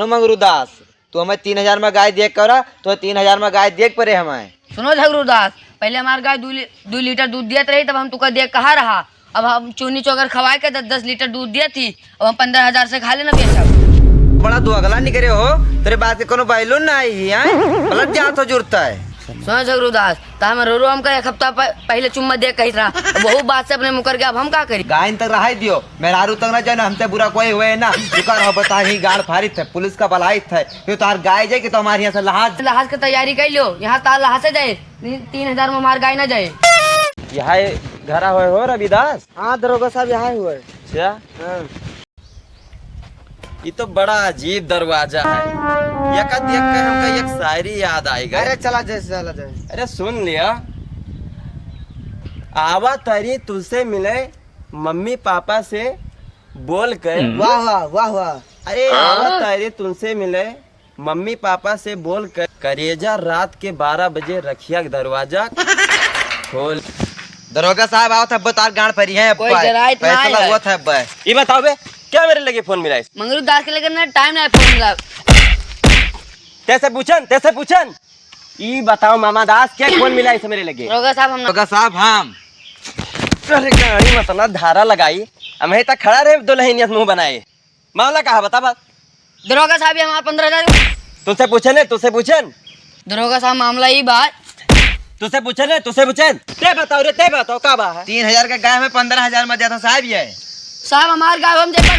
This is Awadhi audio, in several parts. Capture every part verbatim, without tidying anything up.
सुनो मंगरू दास, तू हमें तीन हजार में गाय देख करा, तो तीन हजार में गाय देख परे हमें। सुनो झगरू दास, पहले हमार गाय दू ली-, दू लीटर दूध दियत रही, तब हम तुका देख कहा रहा। अब हम चूनी चोकर खवाए के दस दस लीटर दूध दियत थी, अब हम पन्द्रह हजार से खा लेना बेचब। बड़ा तू अगला निकरे हो, तेरे बात के कोनो value ना आई है, पलट जा तो जुड़ता है। सुनो झगरू दास, त हम रोरो हमका एक हफ्ता प-, पहले चुम्मा दे कहित रहा, अब वहू बात से अपने मुकर गया, अब हम का करी? गायन तक रहाई दियो, मेहरारू तक ना जाए ना, हमसे बुरा कोई हुए ना। रुका रहो, बता ही गाड़ फारित है, पुलिस का बलाइत है, क्यों तार गाय जाए कि तो हमारे यहाँ से लहाज। लहाज के तैयारी कर लियो, यहाँ तार लहाज से जाए, ती-, तीन हजार में हमार गाय ना जाए। यहाँ घरा हुए हो रविदास? हाँ दरोगा साहब, यहाँ हुए। अच्छा। हाँ। ये तो बड़ा अजीब दरवाजा है। यका देख के हमका एक शायरी याद आई गई। अरे चला जाए, चला जाए। अरे सुन लिया, आवा तारी तुझसे मिले मम्मी पापा से बोल कर। वाह, वाह, वाह, वाह। अरे आवा तारी तुझसे मिले मम्मी पापा से बोल कर, करेजा रात के बारह बजे रखिया दरवाजा खोल। दरोगा साहब, आवत हब्बे, तार गांड फरी है कोई अब्बा। जरायत ना फैसला है। हुआ था अब्बा। ये बताओ बे, क्या मेरे लगे फोन मिला है? मंगरू दास के लगे ना टाइम ना है फोन मिला। तैसे पूछन, तैसे पूछन। ई बताओ मामा दास, क्या फोन मिला है मेरे लगे? दरोगा साहब, हम ना दरोगा साहब, हम। अरे गाड़ी में इतना धारा लगाई, हम यहीं तक खड़ा रहे, दुल्हनिया मुंह बनाए। मामला का है, बता बात। दरोगा साहब, ये हमारा पन्द्रह हजार। तुझसे पूछे ने, तुझसे पूछे न। दरोगा साहब, मामला ई बा। तुझसे पूछे ने, तुझसे पूछे न। ते बताओ रे, ते बताओ, का बा है? तीन हजार के गाय में पन्द्रह हजार में देता साहब ये। साहब, हमार गाय हम देता।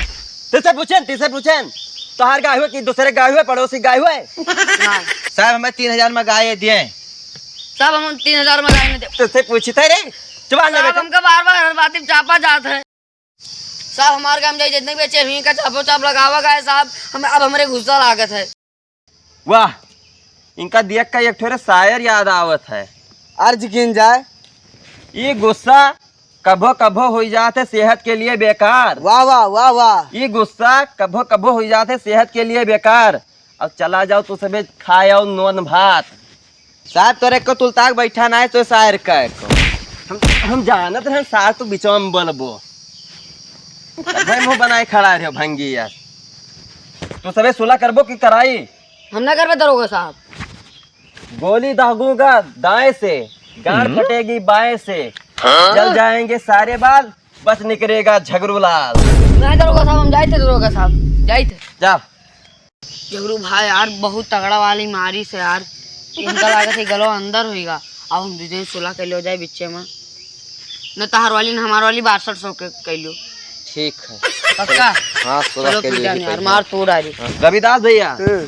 तुझसे पूछे न, तुझसे पूछे न। तोहार गाय हुए कि दूसरे गाय हुए, पड़ोसी गाय हुए? हाँ। साहब, हमें तीन हजार में गाय दिए। साहब, हम तीन हजार में गाय नहीं दे। तुझसे पूछते रे, जवान साहब, लेबे तो। हमका बार-बार हर बात में चापा जात है। साहब, हमार काम जाई, जितने भी अच्छे हुई का चापो चाप लगावा गए साहब, हम, अब हमरे गुस्सा लागत है। वाह, इनका देख के एक ठो रे शायर याद आवत है। अर्ज कीन जाए। ई गुस्सा कभो कभो होई जात है सेहत के लिए बेकार। वाह, वाह, वाह, वाह। ई गुस्सा कभो कभो होई जात है सेहत के लिए बेकार। अब चला जाओ तो सबे खाए आओ नोन भात। साहब, तोरे को तुलताक बैठा ना है, तो शायर का है को। हम, हम जानत रहन साहब, तू बिचवा में बोलबो। भाई मुंह बनाए खड़ा रहे भंगी यार। तू सबे सुलह करबो कि कराई? हम ना करबे दरोगा साहब। गोली दागूंगा दाएं से, गांड हम्म। फटेगी बाएं से। हाँ? जल जाएंगे सारे बाल, बस निकलेगा झगरू लाल। नहीं दरोगा साहब, हम जाइत है दरोगा साहब, जाइत है। जा। झगरू भाई यार, बहुत तगड़ा वाली मारी से यार, इनका लागत है गलो अंदर होइगा। अब हम दू जने सुलह कैले हो जाए बिच्चे में, न तहार वाली न हमार वाली बासठ सौ के कैलो। ठीक है। पक्का? हाँ, सुलह चलो के लिए पीटा ही नहीं यार, कैले। मार तोड़ आ रही। हाँ, रविदास भैया, हम्म।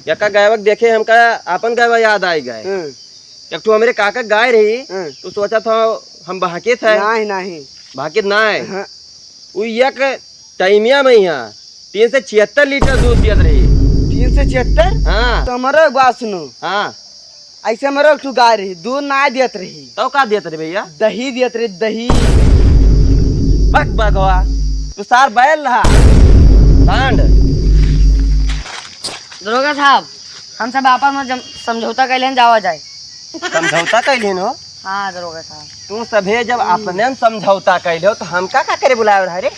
यका गायवक देखे हमका आपन गायवा याद आई गए। हम्म। एक ठो हमरे काका गाय रही, हम्म। तो सोचा था हम बहकित है। नहीं, नहीं। बहकित ना है। हाँ। उ एक टाइमिया में यहाँ तीन सौ छिहत्तर लीटर दूध दियत रही। तीन सौ छिहत्तर? हाँ। तो हमरो एक बात सुनो। हाँ। ऐसे हमरो एक ठो गाय रही, दूध ना दियत रही। तो का दियत रही भैया? दही दियत रही, दही। बक बकवा, तू सार बैल रहा। सांड। दरोगा साहब, हम सब आपस में जम-, समझौता कैले हैं, जावा जाए। समझौता कैले हो? हाँ, दरोगा साहब। तू सभे जब अपने में समझौता कैले हो, तो हम का, का करे बुलाए रहा रे?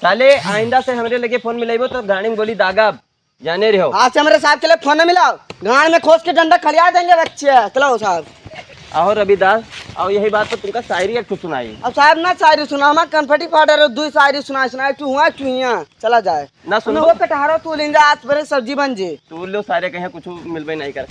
साले, आइंदा से हमरे लगे फोन मिलाइबो, तो गाड़ी में गोली दागब। जाने रहो। आज से हमरे साहब के लिए फोन न मिलाओ, गांड में खोस के डंडा खड़िया देंगे बच्चे। चलो साहब। आहो रविदास, आओ यही बात पर तुमका शायरी एक ठो सुनाई। अब साहब ना शायरी सुनाओ, मैं कनफटी फाड़ रहे हो, दो शायरी सुनाए सुनाए, तू हुआ तू हिया चला जाए। ना सुनो। वो कटहरा तू लिंजा आज बरे सब्जी बन जे। तू लो सारे कहीं कुछ मिलबे नहीं कर।